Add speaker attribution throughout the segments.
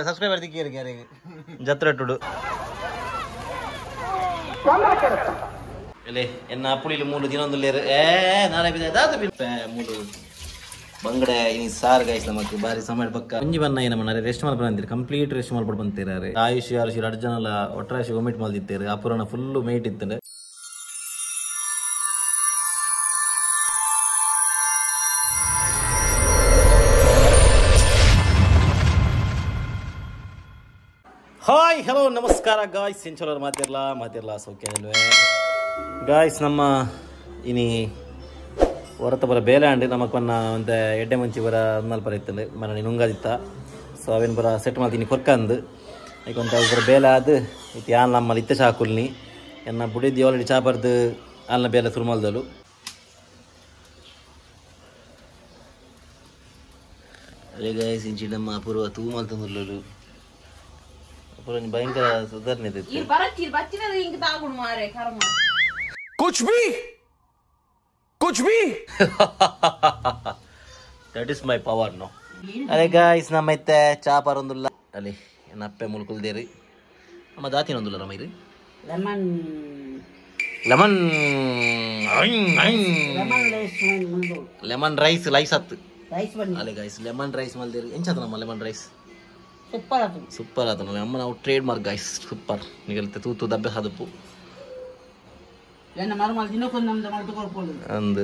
Speaker 1: Subscriber ದಿಕ್ಕಿರಿ ಜತ್ರಟ್ಟುಡು ಎಲೆ ಎನ್ನ ಪುಳಿಲು ಮೂಲು ದಿನೊಂದುಲ್ಲೇರು ಏ ನಾಳೆ ಮೂಲು ಬಂಗಡೆ ಇನಿ ಸಾರ್ ಗಾಯ್ಸ್ ನಮಕ್ ಬಾರಿ ಸಮಯ ಪಕ್ಕ ಒಂಜಿ ಬನ್ನ ನಮ್ಮ ರೆಸ್ಟ್ ಮಲ್ಪಡ ಅಂತೀರಿ ಕಂಪ್ಲೀಟ್ ರೆಸ್ಟ್ ಮಲ್ಪಡ ಬಂತೀರಾರೆ ಆಯುಷ್ ಆರುಷ್ ಎರಡು ಜನಲ ಒಟ್ರಾಶಿ ವೊಮಿಟ್ ಮಲ್ದಿತ್ತೇರು ಅಪುರನ ಫುಲ್ ಮೇಟ್ ಇತ್ತು. ಹಾಯ್ ಹಲೋ ನಮಸ್ಕಾರ ಗಾಯ್ಸ್, ಎಂಚೋಲರ್ ಮಾತಿರ್ಲಾ ಮಾತಿರ್ಲಾ ಸೌಖ್ಯ ಅಲ್ವೇ ಗಾಯ್ಸ್. ನಮ್ಮ ಇನಿ ಹೊರತ ಬರ ಬೇಲೆ ಅಂಡಿ ನಮಕ್ ಪನ್ನ ಒಂತೆ ಎಡ್ಡೆ ಮುಂಚಿ ಬರ ಮಲ್ಪರ ಇತ್ತಂಡು ಮನ ನುಂಗಾದಿತ್ತ. ಸೊ ಅವೇನು ಬರ ಸೆಟ್ ಮಾಡ್ತೀನಿ ಕೊರ್ಕಂದು ಐಕೊಂತ ಒಬ್ಬರ ಬೇಲೆ ಆದು ಇತ್ತು ಯಾನ್ ನಮ್ಮಲ್ಲಿ ಇತ್ತ ಚಾಕುಲ್ನಿ ಎನ್ನ ಬುಡಿದ್ದು ಆಲ್ರೆಡಿ ಚಾ ಬರ್ದು ಅಲ್ಲ ಬೇಲೆ ಶುರು ಮಲ್ದಲು. ಅದೇ ಗಾಯ್ಸ್ ಇಂಚಿ ನಮ್ಮ ಅಪೂರ್ವ ತೂ ಮಲ್ತಂದುಲ್ಲಲು ಅಪೂರ್ವ ಭಯಂಕರ ಸುಧಾರಣೆ ಇತ್ತು.
Speaker 2: ಕುಚ್ ಭೀ कुछ भी
Speaker 1: that is my power no. ಅರೆ ಗಾಯ್ಸ್ ನಮ್ಮ ಇತ್ತೆ ಚಾ ಪರೊಂದುಲ್ಲ ಅಲ್ಲಿ ನಪ್ಪೆ ಮುಲ್ಕುಲ್ದೇರಿ ನಮ್ಮ ದಾತಿನೊಂದುಲ್ಲ ನಮ್ಮ ಇರು
Speaker 3: ಲೆಮನ್
Speaker 1: ಲೆಮನ್ ಲೆಮನ್ ರೈಸ್ ಲೈಸ್ ಅತ್ತು ಅಲೆ ಗಾಯ್ಸ್ ಲೆಮನ್ ರೈಸ್ ಮಲ್ದೇರಿ ಎಂಚಾತ ನಮ್ಮ ಲೆಮನ್ ರೈಸ್
Speaker 3: ಸೂಪರ್ ಆತು
Speaker 1: ಸೂಪರ್ ಆತು ನಮ್ಮ ನಾವು ಟ್ರೇಡ್ ಮಾರ್ಕ್ ಗಾಯ್ಸ್ ಸೂಪರ್ ನಿಗಲ್ತೆ ತೂತು ದಬ್ಬೆ ಹದಪು ಅಂದು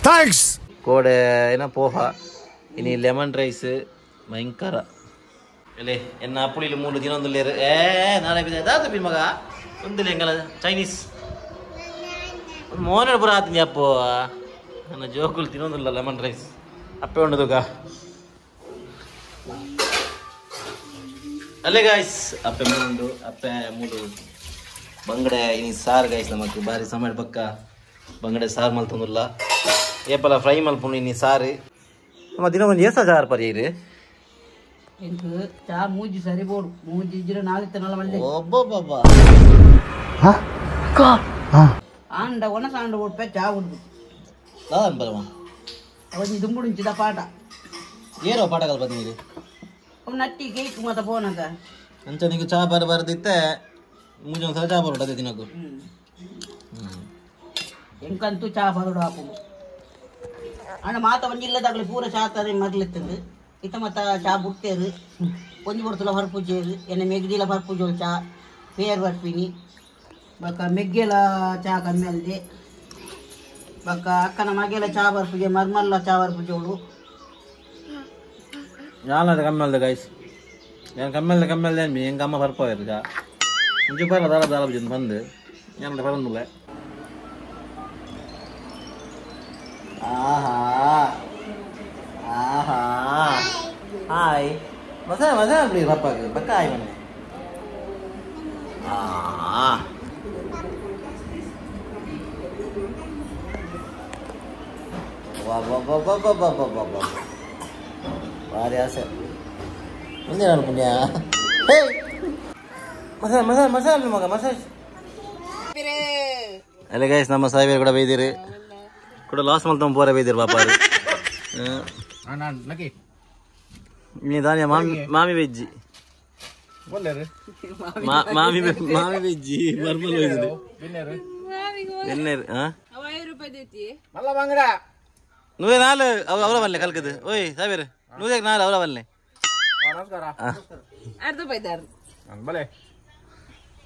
Speaker 2: thanks
Speaker 1: ಕೋಡೆ ಏನ ಪೋಹ ಇನಿ ಲೆಮನ್ ರೈಸ್ ಭಯಂಕರ ಎಲೆ ಎನ್ನ ಪುಳಿಲು ಮೂಲು ದಿನೊಂದುಲ್ಲೇರು ಏ ನಾಳೆ ದಾತು ಮಗ ಒಂದಿಲ್ಲ ಎಂಗಲ ಚೈನೀಸ್ ಮೋನ ಪುರ ಆತೀನಿ ಅಪ್ಪೋ ನನ್ನ ಜೋಕುಲು ತಿನ್ನೊಂದಿಲ್ಲ ಲೆಮನ್ ರೈಸ್ ಅಪ್ಪೆ ಉಂಡದುಗ ಅಲ್ಲೇ ಗಾಯ್ಸ್ ಅಪ್ಪೆ ಮೂಲು ಅಪ್ಪೆ ಮೂಲು ಬಂಗಡೆ ಇನಿ ಸಾರು ಗಾಯ್ಸ್ ನಮಕ್ ಬಾರಿ ಸಮಯ ಪಕ್ಕ ಬಂಗಡೆ ಸಾರು ಮಲ್ತೊಂದುಲ್ಲ ಏಪಲ ಫ್ರೈ ಮಲ್ಪುಂಡು ಇನಿ ಸಾರು ನಮ್ಮ ದಿನ ಒಂದು ಏಸ ಸಾರು ಪರಿ ಇರು
Speaker 3: ಎಂಕ್ ಚಾ ಮೂಜಿ ಸರಿ ಬೋಡು ಮೂಜಿ ಇಜ್ಜಿರ ನಾಲಿತ್ತನಲ್ಲ ಮಲ್ಲೆ
Speaker 1: ಒಬ್ಬೊಬ್ಬ
Speaker 3: ಆಂಡ ಒಣ ಸಾಂಡ ಓಡ್ಪೆ ಚಾ ಉಡ್ಬು
Speaker 1: ದಾದನ್ ಬರವ
Speaker 3: ಅವನಿ ದುಂಬುಡುಂಚಿದ ಪಾಠ
Speaker 1: ಏರೋ ಪಾಠ ಕಲ್ಪತಿ ನೀರು
Speaker 3: ಅವ್ ನಟ್ಟಿ ಕೇಕ್ ಮತ ಪೋನಗ
Speaker 1: ಅಂಚ ನಿಂಗೆ ಚಾ ಬರ ಬರದಿತ್ತೆ ಮೂಜೊಂದು ಸಲ ಚಾ ಬರೋಡು ಅದೇ ದಿನಕ್ಕೂ
Speaker 3: ಎಂಕಂತೂ ಚಾ ಬರೋಡು ಹಾಕು ಅಣ್ಣ ಮಾತ ಒಂಜಿ ಇಲ್ಲದಾಗಲಿ ಪೂರ ಚಾ ತಾರೆ ಮರ್ಲಿತ್ತಂದು ಇತ್ತ ಮತ್ತ ಚಾ ಬುಡ್ತೇರು ಒಂಜಿ ಬರ್ತಲ ಹೊರಪೂಜೇರು ಎನ್ನ ಮೆಗ್ದಿಲ ಹೊರಪೂಜೋಳು ಚಾ ಪೇರ್ ಬರ್ಪಿನಿ ಬಕ್ಕ ಮೆಗ್ಗೆಲ ಚಾ ಕಮ್ಮಿ ಅಲ್ದೆ ಬಕ್ಕ ಅಕ್ಕನ ಮಗೆಲ ಚಾ ಬರ್ಪೂಜೆ ಮರ್ಮಲ್ಲ ಚಾ ಬರ್ಪೂಜೋಳು
Speaker 1: ಯಾನದ ಕಮ್ಮಿ ಅಲ್ದೆ ಗಾಯ್ಸ್ ನಾನು ಕಮ್ಮಿ ಅಲ್ದೆ ಕಮ್ಮಿ ಅಲ್ದೆ ಎಂಕ ಅಮ್ಮ ಬರ್ಪೋಯರು ಚಾ ಮುಂಚೆ ಬರ ದಾಲ ದಾಲ ಬುಜನ್ ಬಂದು ಏನಂತ ಬರಂದಿಲ್ಲ. ಆಹಾ ಆಹಾ ಹಾಯ್ ಮಸಾ ಮಸಾ ಬಿಡಿ ಪಪ್ಪಾಗ ಪಕ್ಕ ಹಾಯ್ ಮನೆ ಆ ವಾ ವಾ ವಾ ವಾ ವಾ ವಾ ವಾ ವಾ ಭಾರಿ ಆಸೆ ಮುಂದೆ ನಾನು ಪುಣ್ಯ ಹೇ ಮಸಾಲ ಮಸಾಲ ಮಸಾಲ ಮಗ ಮಸಾಜ್ ಅಲ್ಲ ಗೈಸ್ ನಮ್ಮ ಸಾಹೇಬರು ಕೂಡ ಬೈದಿರಿ ಕೂಡ ಲಾಸ್ ಮಲ್ತಮ್ಮ ಪೋರೆ ಬೈದಿರಿ ಪಾಪ ನೀ ದಾನಿಯ ಮಾಮಿ ಮಾಮಿ ವೆಜ್ಜಿ ಮಾಮಿ ಮಾಮಿ ವೆಜ್ಜಿ ಮರ್ಮಲ್ ಬೈದಿರಿ నువ్వే నాలు ಅವರ ಬಲ್ಲೆ ಕಲ್ಕದು ಓಯ್ ಸಾಹೇಬರು నువ్వే ನಾಲ್ ಅವರ ಬಲ್ಲೆ
Speaker 2: ನಮಸ್ಕಾರ
Speaker 4: ಅರ್ಧ ರೂಪಾಯಿ
Speaker 2: ಬಲೆ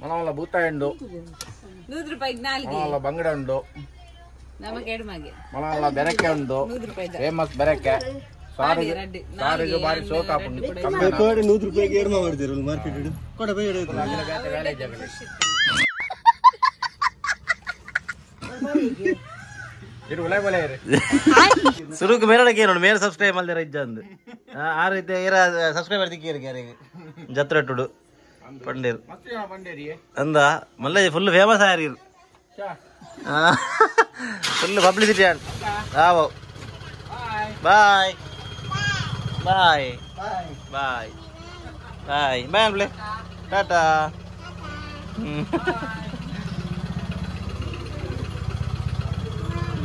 Speaker 2: ಮನವಲ್ಲ ಬೂತಾಯಿ ಉಂಡು
Speaker 4: 100 ರೂಪಾಯಿ ನಾಲ್ಗೆ
Speaker 2: ಮನವಲ್ಲ ಬಂಗಡೆ ಉಂಡು
Speaker 4: ನಮಗೆ ಎಡಮಗೆ
Speaker 2: ಮನವಲ್ಲ ಬೆರಕೆ ಉಂಡು
Speaker 4: 100 ರೂಪಾಯಿ
Speaker 2: ಫೇಮಸ್ ಬೆರಕೆ ಸಾರಿಗೆ ಸಾರಿಗೆ ಬಾರಿ ಸೋಕ್ ಆಪುಂಡು
Speaker 5: 100 ರೂಪಾಯಿಗೆ ಎಡಮ ಮಾಡ್ದಿರಲ್ಲ ಮಾರ್ಕೆಟ್ ಕೊಡ ಬೇಡ
Speaker 1: ಸುರುಕು ಮೇರಡಕ್ಕೆ ನೋಡಿ ಮೇರೆ ಸಬ್ಸ್ಕ್ರೈಬ್ ಮಲ್ದಿರ ಇಜ್ಜ ಅಂದು ಆ ರೀತಿ ಏರ ಸಬ್ಸ್ಕ್ರೈಬರ್ ದಿಕ್ಕಿರಿ ಯಾರಿಗೆ ಜತ್ರಟ್ಟುಡು ಪಂಡೇರು ಅಂದ ಮಲ್ಲ ಫುಲ್ ಫೇಮಸ್ ಆರಿ ಫುಲ್ ಪಬ್ಲಿಸಿಟಿ ಆವೋ bye bye bye bye bye ಅನ್ಪ್ಲೆ ಟಾಟಾ.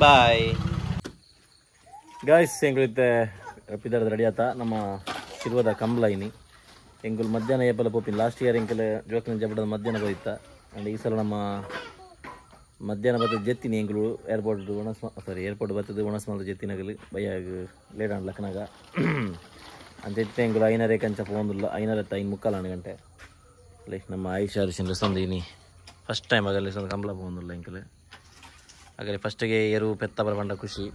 Speaker 1: ಬಾಯ್. ಗಾಯ್ಸ್ ಎಂಕುಲಿತ್ತೆ ಪಿದರ್ದ ರೆಡಿ ಆತ ನಮ್ಮ ಶಿರ್ವದ ಕಂಬ್ಲ ಇನಿ ಎಂಕುಲು ಮಧ್ಯಾಹ್ನ ಏಪಲ ಪೋಪಿನ ಲಾಸ್ಟ್ ಇಯರ್ ಎಂಕಲ್ ಜೋಕಿನ ಜಬಡದ ಮಧ್ಯಾಹ್ನ ಪೋಯಿತ್ತ ಅಂಡ್ ಈ ಸಲ ನಮ್ಮ ಮಧ್ಯಾಹ್ನ ಬತ್ತದ ಜೆತ್ತಿನಿ ಎಂಕುಲು ಏರ್ಪೋರ್ಟ್ ಒಣಸ್ ಸಾರಿ ಏರ್ಪೋರ್ಟ್ ಬತ್ತದ ಒಣಸ್ ಮಲ್ದ ಜೆತ್ತಿನಗಲು ಬಯ್ಯಾಗ ಲೇಟ್ ಆಂಡ್ ಲಕ್ಕನಾಗ ಅಂಚ ಇತ್ತೆ ಎಂಕುಲು ಐನರೆ ಕಂಚ ಪೋಂದುಲ್ಲ ಐನರೆ 5:45 ಗಂಟೆ ಲೈಕ್ ನಮ್ಮ ಆಯುಷ್ ಅರಿಶಿನ ಲೆಸೊಂದು ಇನಿ ಫಸ್ಟ್ ಟೈಮ್ ಆಗಲಿ ಲೆಸೊಂದು ಕಂಬ್ಲ ಪೋಂದುಲ್ಲ ಎಂಕಲು ಹಾಗಾದ್ರೆ ಫಸ್ಟಿಗೆ ಏರು ಪೆತ್ತ ಬರಬಂಡ ಖುಷಿ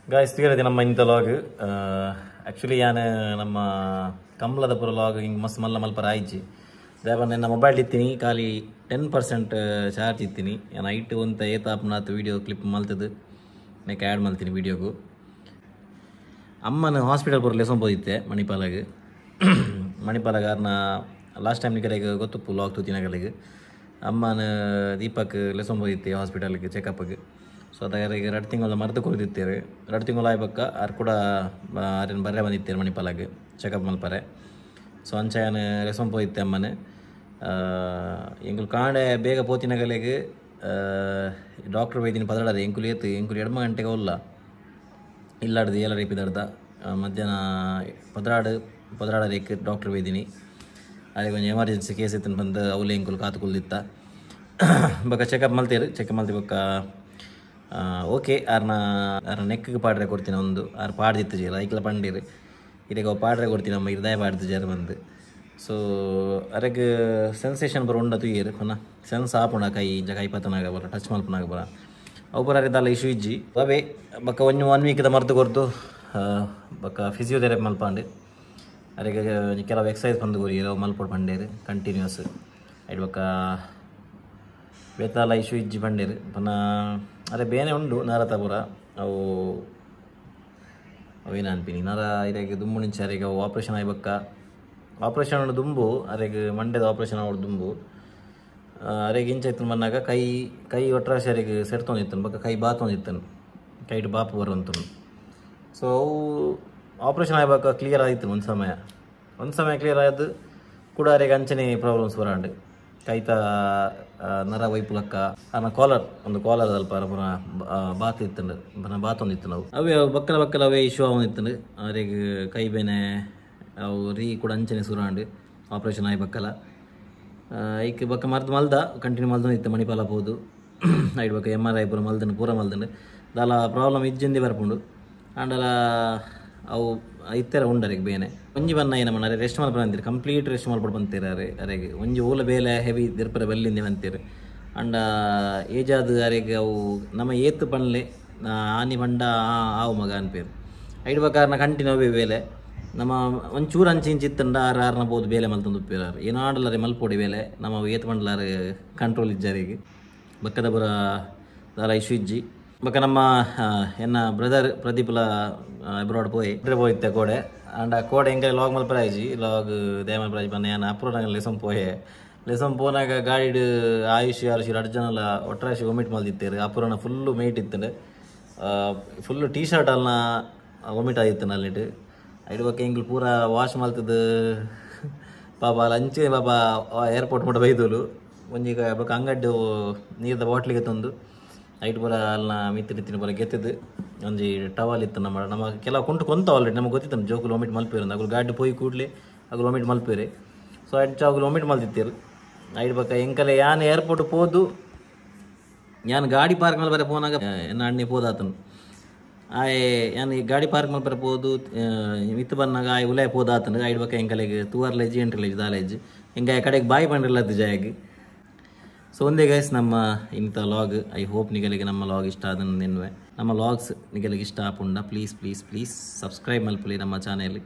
Speaker 1: ಗಾಯ್ಸ್ ತಿಗರದೆ ನಮ್ಮ ಇಂಥ ಲಾಗ್ ಆ್ಯಕ್ಚುಲಿ ಯಾನು ನಮ್ಮ ಕಂಬ್ಲದ ಪೂರ ಲಾಗ್ ಹಿಂಗೆ ಮಸ್ತ್ ಮಲ್ಲ ಮಲ್ಪರ ಆಯ್ಚಿ ದೇವ ನನ್ನ ಮೊಬೈಲ್ ಇತ್ತೀನಿ ಖಾಲಿ 10% ಚಾರ್ಜ್ ಇತ್ತೀನಿ ನಾನು ನೈಟ್ ಒಂತ ಏತಾಪ್ನಾತ್ ವೀಡಿಯೋ ಕ್ಲಿಪ್ ಮಲ್ತದ್ದು ನೆಕ್ ಆ್ಯಡ್ ಮಲ್ತೀನಿ ವೀಡಿಯೋಗು ಅಮ್ಮನ ಹಾಸ್ಪಿಟಲ್ ಪೂರ ಲೆಸೊಂದು ಪೋದಿತ್ತೆ ಮಣಿಪಾಲಾಗ ಮಣಿಪಾಲಾಗ ಅರ್ನ ಲಾಸ್ಟ್ ಟೈಮ್ ನಿಕರೆಗೆ ಗೊತ್ತುಪ್ಪು ಲಾಗ್ ತೂತಿನಗಲಿಗೆ ಅಮ್ಮನ ದೀಪಕ್ ಲೆಸೊಂದು ಪೋದಿತ್ತೆ ಹಾಸ್ಪಿಟಲ್ಗೆ ಚೆಕಪ್ಗೆ ಸೊ ಅದಾಗ ಈಗ 2 ತಿಂಗಳ ಮರದು ಕೊಡ್ದಿತ್ತೇವೆ 2 ತಿಂಗಳು ಆಯ್ಬಕ್ಕ ಆರು ಕೂಡ ಆರಿನ ಬರ್ರೆ ಬಂದಿತ್ತೇವೆ ಮಣಿಪಾಲಾಗ ಚೆಕಪ್ ಮಲ್ಪರೆ ಸೊ ಅಂಚ ರೆಸೊಂದು ಪೋಯಿತ್ತೆ ಅಮ್ಮನೆ ಎಂಕುಲು ಕಾಂಡೆ ಬೇಗ ಪೋತಿನಗಲಿಗೆ ಡಾಕ್ಟ್ರ್ ಬೈದಿನ ಪದಡಾರೆ ಎಂಕುಲು ಏತು ಎಂಕುಲು 2 ಗಂಟೆಗೆ ಒಲ್ಲ ಇಲ್ಲಾಡ್ದು 7 ರೇಪಿದಾಡ್ದ ಮಧ್ಯಾಹ್ನ 12 ಡಾಕ್ಟ್ರ್ ಬೈದಿನಿ ಅದೇ ಕೊಂಚ ಎಮರ್ಜೆನ್ಸಿ ಕೇಸ್ ಇತ್ತು ಬಂದು ಅವಲೇ ಎಂಕುಲು ಕಾತು ಕುಲ್ದಿತ್ತ ಬಕ್ಕ ಚೆಕಪ್ ಮಲ್ತೇರು ಚೆಕಪ್ ಮಲ್ತಿ ಬಕ್ಕ ಓಕೆ ಆರ್ನ ಆರ್ನ ನೆಕ್ಕಿಗೆ ಪಾಡ್ರೆ ಕೊಡ್ತೀನಿ ಒಂದು ಆರು ಪಾಡ್ದಿತ್ತು ಜೀರ ಐಕ್ಲ ಪಂಡೀರು ಇದಕ್ಕೆ ಪಾಡ್ರೆ ಕೊಡ್ತೀನಿ ನಮ್ಮ ಹೃದಯ ಪಾಡ್ದು ಜರ ಬಂದು ಸೊ ಅರೆಗ್ ಸೆನ್ಸೇಷನ್ ಬರ ಉಂಡ ತುಯ್ಯರು ಪುನಃ ಸೆನ್ಸ್ ಆಪುಣ ಕೈ ಇಂಚ ಕೈ ಪತನಾಗ ಬರ ಟಚ್ ಮಲ್ಪನಾಗ ಬರ ಅವು ಬರ ದಾಲ ಇಶ್ಯೂ ಇಜ್ಜಿ ಅವೇ ಬಕ್ಕ 1 ವೀಕ್ದ ಮರ್ದು ಕೊರ್ದು ಬಕ್ಕ ಫಿಸಿಯೋಥೆರಪಿ ಮಲ್ಪಾಂಡು ಅರೆಗೆ ಕೆಲವು ಎಕ್ಸಸೈಸ್ ಬಂದು ಕೊರಿಯರು ಮಲ್ಪೋಡು ಪಂಡೇರು ಕಂಟಿನ್ಯೂಸ್ ಐಡ್ ಬಕ್ಕ ಬೇತಾಲ ಇಶ್ಯೂ ಇಜ್ಜಿ ಪಂಡೇರು ಪುನಃ ಅರೆ ಬೇನೆ ಉಂಡು ನಾರತಾಪುರ ಅವು ಅವೇನ ಅನ್ಪಿನಿ ನರ ಇರೆಗೆ ದುಂಬು ನಿಂಚೆ ಅರೆಗೆ ಅವು ಆಪ್ರೇಷನ್ ಆಯ್ಬಕ್ಕ ಆಪ್ರೇಷನ್ ಉಂಡು ದುಂಬು ಅರೆಗೆ ಮಂಡ್ಯದ ಆಪ್ರೇಷನ್ ಅವಡು ದುಂಬು ಅರೆಗೆ ಇಂಚ ಇತ್ತು ಬಂದಾಗ ಕೈ ಕೈ ಒಟ್ರಾಸಿ ಅರೆಗೆ ಸೆಡ್ತೊಂದಿತ್ತನು ಬಕ್ಕ ಕೈ ಬಾತೊಂದಿತ್ತನು ಕೈಟ್ ಬಾಪು ಬರುವಂತನು ಸೊ ಅವು ಆಪ್ರೇಷನ್ ಆಯ್ಬಕ್ಕ ಕ್ಲಿಯರ್ ಆಯಿತು ಒಂದು ಸಮಯ ಕ್ಲಿಯರ್ ಆಯ್ತು ಕೂಡ ಅರೆಗೆ ಅಂಚನೆ ಪ್ರಾಬ್ಲಮ್ಸ್ ಬರಾಂಡು ಕೈತ ನರ ವೈಪುಲಕ್ಕ ಅನ್ನ ಕಾಲರ್ ಒಂದು ಕಾಲರ್ ಅಲ್ಪ ಪುನಃ ಬಾತ್ ಇತ್ತಂಡು ಪುನಃ ಬಾತೊಂದಿತ್ತು ನಾವು ಅವೇ ಬಕ್ಕಲ ಬಕ್ಕಲ ಅವೇ ಇಶ್ಯೂ ಅವನಿತ್ತಂಡು ಅವರಿಗೆ ಕೈ ಬೇನೆ ಅವು ರೀ ಕೂಡ ಅಂಚನೆ ಸುರಾಂಡು ಆಪ್ರೇಷನ್ ಆಯಿ ಬಕ್ಕಲ ಐಕ್ ಬಕ್ಕ ಮರ್ದು ಮಲ್ದ ಕಂಟಿನ್ಯೂ ಮಲ್ದೊಂದಿತ್ತು ಮಣಿಪಾಲ ಪೋದು ಐಡ್ ಬಕ್ಕ MRI ಪೂರ ಮಲ್ದನು ಪೂರ ಮಲ್ದನು ದಾಲ ಪ್ರಾಬ್ಲಮ್ ಇಜ್ಜಂದಿ ಬರ್ಪುಂಡು ಆಂಡಲ ಅವು ಇತ್ತೆರ ಉಂಡರಿಗೆ ಬೇನೆ ಒಂಜಿ ಬನ್ನ ಏನ ಮಣ್ಣಾರೆ ರೆಸ್ಟ್ ಮಲ್ಪರ ಅಂತೀರಿ ಕಂಪ್ಲೀಟ್ ರೆಸ್ಟ್ ಮಲ್ಪಡ್ ಬಂತೀರ ಅರೆ ಅರೆಗೆ ಒಂಜಿ ಓಲ ಬೇಲೆ ಹೆವಿ ದಿರ್ಪರ ಬಲ್ಲಿಂದೆ ಬಂತೀರಿ ಅಂಡ ಏಜಾದ ಅರೆಗೆ ಅವು ನಮ್ಮ ಏತು ಪನ್ಲೆ ಆನಿ ಬಂಡ ಆವು ಮಗ ಅನ್ಪೇರು ಐಡ್ ಬಕಾರನ ಕಂಟಿನ್ಯೂ ಅವೇ ಬೇಲೆ ನಮ್ಮ ಒಂಚೂರು ಅಂಚಿ ಇಂಚಿ ಇತ್ತಂಡ ಆರು ಆರ್ನ ಬೋದು ಬೇಲೆ ಮಲ್ತಂದು ಉಪ್ಪೇರಾರು ಏನೋ ಆಡಲಾರೆ ಮಲ್ಪೊಡಿ ಬೇಲೆ ನಮ್ಮ ಏತು ಬಂಡ್ಲಾರು ಕಂಟ್ರೋಲ್ ಇಜ್ಜಾರಿಗೆ ಬಕ್ಕದ ಬರ ದಾಲ ಇಶ್ಯೂ ಇಜ್ಜಿ ಬಕ್ಕ ನಮ್ಮ ಎನ್ನ ಬ್ರದರ್ ಪ್ರದೀಪ್ಲ ಅಬ್ರಾಡ್ ಪೋಯಿ ಪೋಯಿತ್ತೆ ಕೋಡೆ ಅಂಡ ಕೋಡೆ ಎಂಕಲೆ ಲಾಗ್ ಮಲ್ಪರಾಜಿ ಲಾಗ್ they ಮಲ್ಪರಾಜಿ ಬನ್ನ ಯಾನ್ ಅಪ್ರೋಡ್ ಲೆಸಂ ಪೋಯೆ ಲೆಸಂ ಪೋನಾಗ ಗಾಡಿಡ್ ಆಯುಷ್ ಆರುಷಿ 2 ಜನಲ ಒಟ್ರಾಶಿ ವೊಮಿಟ್ ಮಲ್ದಿತ್ತೇರು ಅಪುರನ ಫುಲ್ಲು ಮೇಟ್ ಇತ್ತಂಡು ಫುಲ್ಲು ಟೀ ಶರ್ಟ್ ಅಲ್ನ ವೊಮಿಟ್ ಆಗಿತ್ತು ಅಲ್ಲಿಟ್ಟು ಐಡ್ ಬಕ್ಕ ಎಂಕುಲು ಪೂರ ವಾಶ್ ಮಲ್ತದ ಪಾಪ ಅಲ್ಲಿ ಅಂಚೆ ಪಾಪ ಏರ್ಪೋರ್ಟ್ ಮುಟ್ಟ ಬೈದೋಲು ಒಂಜಿ ಬೊಕ್ಕ ಅಂಗಡ್ಡು ನೀರ್ದ ಬಾಟ್ಲಿಗೆ ತಂದು ಐಟ್ ಪೂರ ಅಲ್ನ ಮಿತ್ತಿನ ಪೂರ ಗೆತ್ತದು ಒಂಜಿ ಟವಲ್ ಇತ್ತು ನಮ್ಮ ನಮ್ಮ ಕೆಲವು ಕುಂಟು ಕೊಂತ ಆಲ್ರೆಡಿ ನಮಗೆ ಗೊತ್ತಿತ್ತು ಜೋಕುಲು ವಾಮಿಟ್ ಮಲ್ಪೇರು ಅಗುಲು ಗಾಡಿ ಪೋಯಿ ಕೂಡಲೇ ಅಗುಲು ವಾಮಿಟ್ ಮಲ್ಪೇರೆ ಸೊ ಅಂಚ ಅಗುಲು ವಾಮಿಟ್ ಮಲ್ತಿತ್ತೇರು ಐಟ್ ಬೊಕ್ಕ ಎಂಕಲೆ ಯಾನ್ ಏರ್ಪೋರ್ಟ್ ಪೋದು ಯಾನ್ ಗಾಡಿ ಪಾರ್ಕ್ ಮೇಲೆ ಬರೆ ಪೋನಾಗ ಎನ್ನ ಅಣ್ಣೆ ಪೋದಾತನು ಆಯೆ ಯಾನ್ ಈ ಗಾಡಿ ಪಾರ್ಕ್ ಮಲ್ಪರೆ ಪೋದು ಮಿತ್ತು ಬನ್ನಾಗ ಆಯ್ ಉಲಾಯ ಪೋದಾತನು ಐಡ್ ಬೊಕ್ಕ ಎಂಕಲೆಗ್ ತೂವರ್ಲೆಜ್ಜಿ ಎಂಟ್ರಲೆಜ್ಜಿ ದಾಲೆಜ್ಜಿ ಎಂಕ ಕಡೆಗೆ ಬಾಯಿ ಪಂಡ್ರಲತ್ತು ಜಾಯಗ್. ಸೊ ಒಂದೇ ಗೈಸ್ ನಮ್ಮ ಇಂಥ ಲಾಗ್. I hope ನಿಗಲಿಗೆ ನಮ್ಮ ಲಾಗ್ ಇಷ್ಟ ಆದನ್ನು ನಿನ್ವೆ. ನಮ್ಮ ಲಾಗ್ಸ್ ನಿಗಲಿಗೆ ಇಷ್ಟ ಆಪುಂಡ ಪ್ಲೀಸ್ ಪ್ಲೀಸ್ ಪ್ಲೀಸ್ ಸಬ್ಸ್ಕ್ರೈಬ್ ಮಲ್ಪಲೆ ನಮ್ಮ ಚಾನೆಲ್.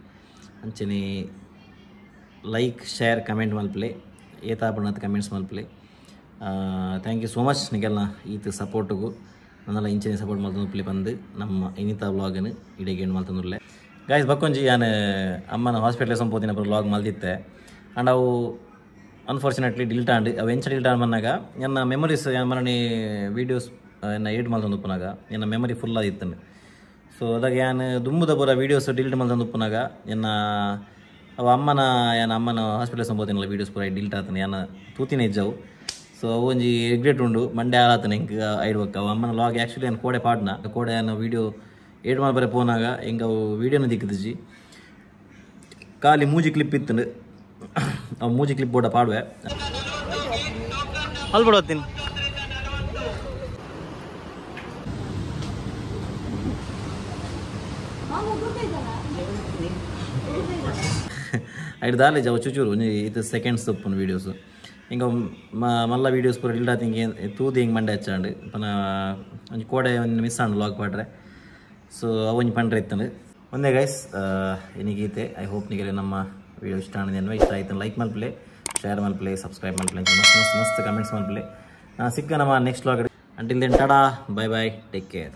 Speaker 1: ಅಂಚನೆ ಲೈಕ್ ಶೇರ್ ಕಮೆಂಟ್ ಮಲ್ಪಲೆ, ಏತಾಪುಂಡತ್ ಕಮೆಂಟ್ಸ್ ಮಲ್ಪಲೆ. Thank you so much ನಿಗಲ್ನ ಈತ ಸಪೋರ್ಟಿಗೂ. ನನ್ನೆಲ್ಲ ಇಂಚನೆ ಸಪೋರ್ಟ್ ಮಲ್ತೊಂದು ಬಂದು ನಮ್ಮ ಇನ್ನಿತ ವ್ಲಾಗನ್ನು ಇಡೀ ಮಲ್ತೊಂದುರ್ಲೆ ಗಾಯ್ಸ್. ಬಕ್ಕೊಂಜಿ ಯಾನ್ ಅಮ್ಮನ ಹಾಸ್ಪಿಟ್ಲ್ ಸಂಪೋತಿನ ವ್ಲಾಗ್ ಮಲ್ದಿತ್ತೆ ಆ್ಯಂಡ್ ಅವು ಅನ್ಫಾರ್ಚುನೇಟ್ಲಿ ಡಿಲ್ಟ್ ಆಂಡ್. ಅವು ಎಂಚ ಡಿಲ್ಟ್ ಆಂಡ್ ಬಂದಾಗ ಎನ್ನ ಮೆಮೊರೀಸ್ ಮರಣಿ ವೀಡಿಯೋಸ್ ಎನ್ನ ಎಡಿಟ್ ಮಲ್ತೊಂದು ಉಪ್ಪುನಾಗ ಎನ್ನ ಮೆಮೊರಿ ಫುಲ್ ಆದಿತ್ತಂಡು. ಸೊ ಅದಾಗ ಯಾನ್ ದುಂಬುದ ಪೂರ ವೀಡಿಯೋಸ್ ಡಿಲ್ಟ್ ಮಲ್ತೊಂದು ಉಪ್ಪುನಾಗ ಎನ್ನ ಅವು ಅಮ್ಮನ ಯಾನ್ ಅಮ್ಮನ ಹಾಸ್ಪಿಟಲ್ ಸಂಪೋತಿನಲ್ಲ ವೀಡಿಯೋಸ್ ಪೂರ ಡಿಲ್ಟ್ ಆತನ ಯಾನ ತೂತಿನ ಇಜ್ಜವು. ಸೊ ಅವು ಒಂಜಿ ರಿಗ್ರೆಟ್ ಉಂಡು ಮಂಡೆ ಆಲಾತನ ಎಂಕ್ ಐಡ್ಬಕ್ಕ. ಅವು ಅಮ್ಮನ ಲಾಗ್ ಆ್ಯಕ್ಚುಲಿ ನಾನು ಕೋಡೆ ಪಾಡ್ನ ಕೋಡೆ ಯಾನ ವೀಡಿಯೋ ಎಡಿಟ್ ಮಲ್ಪರೆ ಪೋನಾಗ ಎಂಕ್ ಅವು ವೀಡಿಯೋನ ದಿಕ್ಕದಿಜ್ಜಿ. ಖಾಲಿ ಮೂಜಿ ಕ್ಲಿಪ್ ಇತ್ತಂಡು, ಅವು ಮೂಜಿ ಕ್ಲಿಪ್ ಬೋರ್ಡ ಪಾಡುವೆ ಅಲ್ಲಿ ಬಿಡೋತೀನಿ. ಐಡ್ ದಾಲೇಜ್ ಅವು ಚುಚೂರು ಒಂಜಿ ಇದು ಸೆಕೆಂಡ್ಸ್ ಉಪ್ಪುನು ವೀಡಿಯೋಸ್. ಇಂಕ ಮಲ್ಲ ವೀಡಿಯೋಸ್ ಪೂರ ಡಿಲ್ಟ್ ಆತು ಹಿಂಗೆ ತೂದು ಹಿಂಗೆ ಮಂಡೆ ಹಚ್ಚಾಂಡು ಪನ ಒಂಜಿ ಕೋಡೆ ಒಂಜಿ ಮಿಸ್ ಆಂಡ್ ಲಾಗ್ ಪಾಡ್ರೆ. ಸೊ ಅವು ಒಂಜಿ ಪಂಡ್ರೆ ಇತ್ತಂಡು. ಒಂದೇ ಗೈಸ್ ಎನಿಗೀತೆ. I hope ನಿಗಲೆ ನಮ್ಮ ವೀಡಿಯೋ ಇಷ್ಟ ಆಂಡ್. ಇಷ್ಟ ಆಯ್ತು ಲೈಕ್ ಮಲ್ಪಲೆ, ಶೇರ್ ಮಲ್ಪಲೆ, ಸಬ್ಸ್ಕ್ರೈಬ್ ಮಲ್ಪಲೆ, ಮಸ್ತ್ ಮಸ್ತ್ ಮಸ್ತ್ ಕಮೆಂಟ್ಸ್ ಮಲ್ಪಲೆ. ಸಿಕ್ಕ ನಮ್ಮ next vlog. Until then tata, bye bye, take care.